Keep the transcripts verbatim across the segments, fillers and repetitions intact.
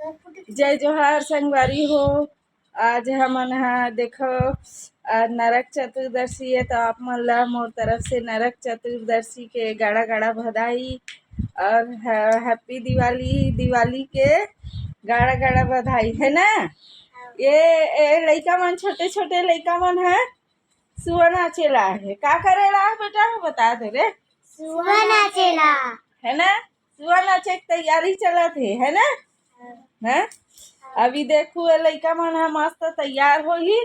जय जोहार संगवारी हो। आज हमन ह देखो, आज नरक चतुर्दशी हे, तो आप मन ला मोर तरफ से नरक चतुर्दशी के गाड़ा गाड़ा बधाई और ह-, हैप्पी दिवाली, दिवाली के गाड़ा गाड़ा बधाई, है ना? ये, ये लइका मन, छोटे छोटे लइका मन है, सुआ नाचे ला है। का करे ला है बेटा, बता दे रे। सुआ नाचे ला। है ना? सुआ नाचे के तैयारी चलत हे, है ना? हैं? अभी देखू, ये लइका मन ह मस्त तैयार होही,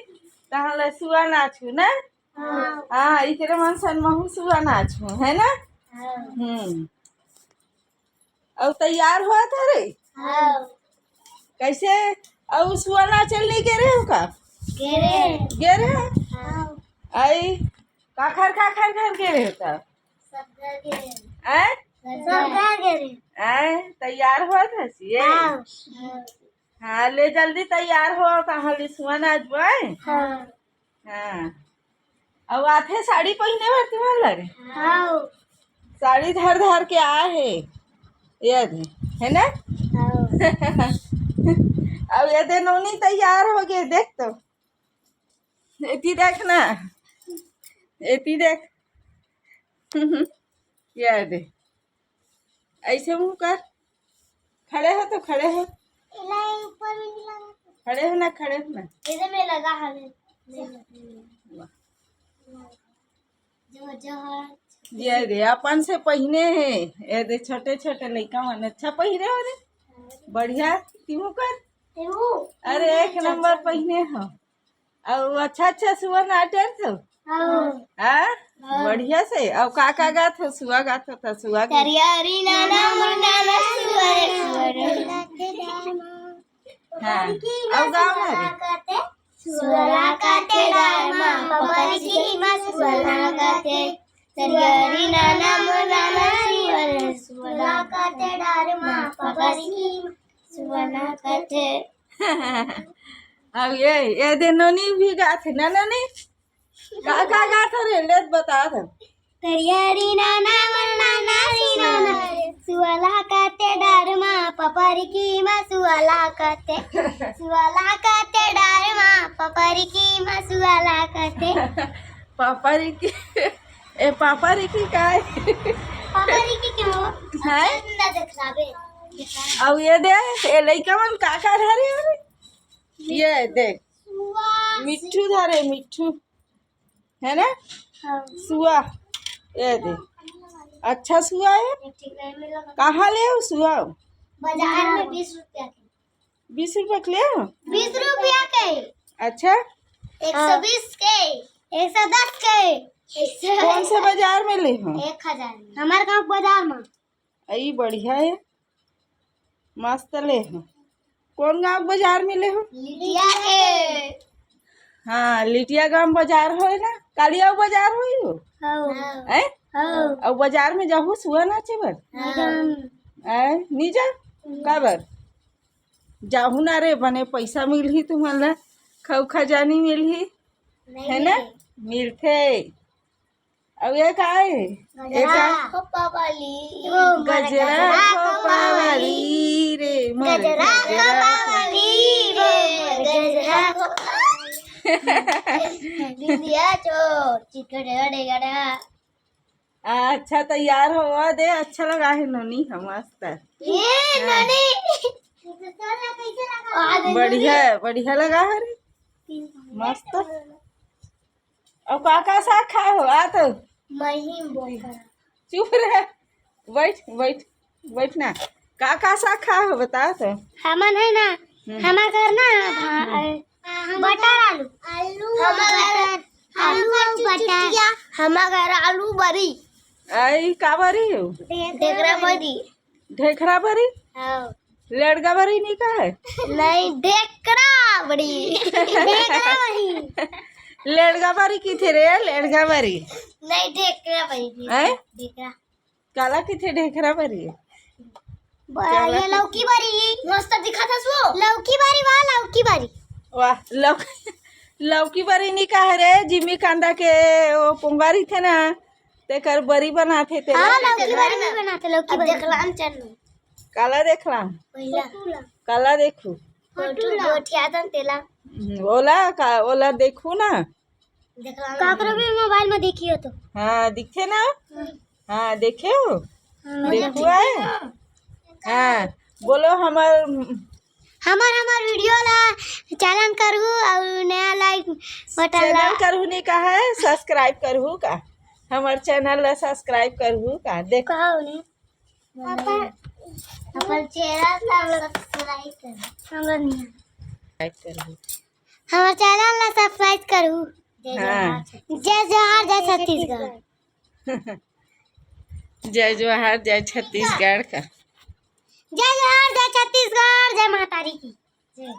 तहाँ ले सुआ नाचू ना? हाँ। हाँ, इकरे मन सन महू सुआ नाचू, है ना? हाँ। हम्म। अउ तैयार होत हरे? हाँ। कैसे? अउ सुआ नाचे ल नहीं गे रहे हो का? गे रहे। गे रहे? हाँ। आई, काखर, काखर घर गे रहे हो तब? सब घर गे रहे। आय? सब घर गे रहे। आय, तैयार होत हस ये? हाँ। हाँ, ले जल्दी तैयार हो, कहाँ ले सुआ नाचबो, आय? हाँ। हाँ। अउ आथे साड़ी पहिने बर तुमन ला रे? हाँ। साड़ी धर धर के आए हे, ये दे, है ना? हाँ। अउ ये दे नोनी तैयार हो गे, देख तो। एती देख ना, एती देख। ये दे, ऐसे मुंह कर, खड़े हो तो खड़े हो, एला ऊपर में नहीं लगा। खड़े हो ना, खड़े हो ना। इधर में लगा हवे। वाह। जो, जो है। ये दे, अपन से पहिने हे। ये दे, छोटे छोटे लइका मन अच्छा पहिरे हो रे। बढ़िया, तिहू कर। तिहू। अरे, एक नंबर पहिने हो। अउ अच्छा अच्छा सुआ नाचत हो। हाँ। हाँ? हाँ। बढ़िया से। अउ का का गात हो? सुआ गात हो त सुआ गात। तरिया री नाना मुन्ना ना सुआ रे सुआ रे। हाँ। अउ गाँव में रे। सुअला काटे डार मा, पपरी की मा सुअला काटे। तरिया री नाना मुन्ना ना सुआ रे सुआ रे। सुअला काटे डार मा, पपरी की मा सुअला काटे। अब ये, ये दे नोनी भी गात हे ना नोनी? का, का गात हे रे? ले बता दे। तरिया री नाना मन नाना री नाना। सुअला काटे डार मा, पपरी की मा सुअला काटे। सुअला काटे डार मा, पपरी की मा सुअला काटे। पपरी की, ए पपरी की का हे? पपरी की क्यों? हैं? ना देख लाबे। अउ ये दे, ए लइका मन का का धरे हे रे? ये देख, सुआ। मिट्ठू धरे, मिट्ठू, है ना? हाँ। सुआ, ये दे, अच्छा सुआ हे। कहाँ ले हो सुआ? बाजार में बीस रुपया के। बीस रुपया के ले हो? बीस रुपया के। अच्छा। एक सौ बीस के, एक सौ दस के। कौन से बाजार में ले हो? एक हजार में। हमारे गाँव बाजार में। अई बढ़िया हे, मस्त ले हो। कौन गाँव बाजार में ले हो? लिटिया के। हाँ, लिटिया गाँव बाजार होय ना, काली अउ बाजार होही हो। हाँ। हैं? हाँ। अउ बाजार में जाहू सुआ नाचे बर? हाँ। हैं? नी जा? काबर? जाहू ना रे, बने पैसा मिलही तुमन ला, खऊ खजानी मिलही, नहीं है ना? मिले। मिलथे। अउ ये का हे? ये का? गजरा खोपा वाली। गजरा खोपा वाली रे, मोर गजरा खोपा वाली रे, गजरा खोपा। बिंदिया चो, चिकड़े गड़े गड़ा। अच्छा, तैयार होवा दे, अच्छा लगा हे नोनी, हम मस्त। ये हाँ। नोनी। बढ़िया, बढ़िया लगा हे रे, मस्त। अउ का का साग खाए हो? आ तो। महीम बोल कर। चुप रह, बैठ, बैठ, बैठ ना। का का साग खाए हो, बता तो। हमन है ना, हम्म। हमार घर ना, भा-, हम्म। अ, बटर आलू। आलू हमार घर, आलू और बटर। हमार घर आलू बरी। आई का बरी हो? ढेकरा बरी। ढेखरा बरी? हाँ। लेड़गा बरी नी का हे? नहीं, ढेकरा बरी। ढेकरा बरी। लेड़गा बरी किथे रे? लेड़गा बरी। नहीं, ढेकरा बरी। हैं? ढेकरा। काला किथे ढेखरा बरी? ब-, काला ये लौकी बरी। मस्त दिखत हस वो। लौकी बरी, वाह, लौकी बरी। वाह, लौ-, लौकी बरी नी का हे रे, जिमी कांदा के वो पोंगा रहिथे ना, तेकर बरी बनाथे तेला। हाँ, लौकी बरी भी बनाथे, लौकी अब बरी। देखलाम चल। काला देखलाम? पहिला। काला देखू? फोटो ला। गोठिया तन तेला। हम्म, ओला का, ओला देखू ना। काकरो भी मोबाइल में देखियो तो। हाँ, दिखथे ना? हाँ, देखे हो? हाँ, देखू आए? हाँ, बोलो हमर हमर, हमर वीडियो ला चैनल करहू अउ नया लाइक बटन ला। चैनल करहू नहीं कहा है, सब्सक्राइब करहू का? हमर चैनल ला सब्सक्राइब करहू का? देख कहा उन्हें। अपन, अपन चैनल ला सब्सक्राइब करहू। हमरा नहीं। सब्सक्राइब करहू। हमर चैनल ला सब्सक्राइब करहू। जय हाँ। जोहार, जय छत्तीसगढ़। जय जोहार, जय छत्तीसगढ़ का। जय जोहार, जय छत्तीसगढ़, जय माता दी की। जय।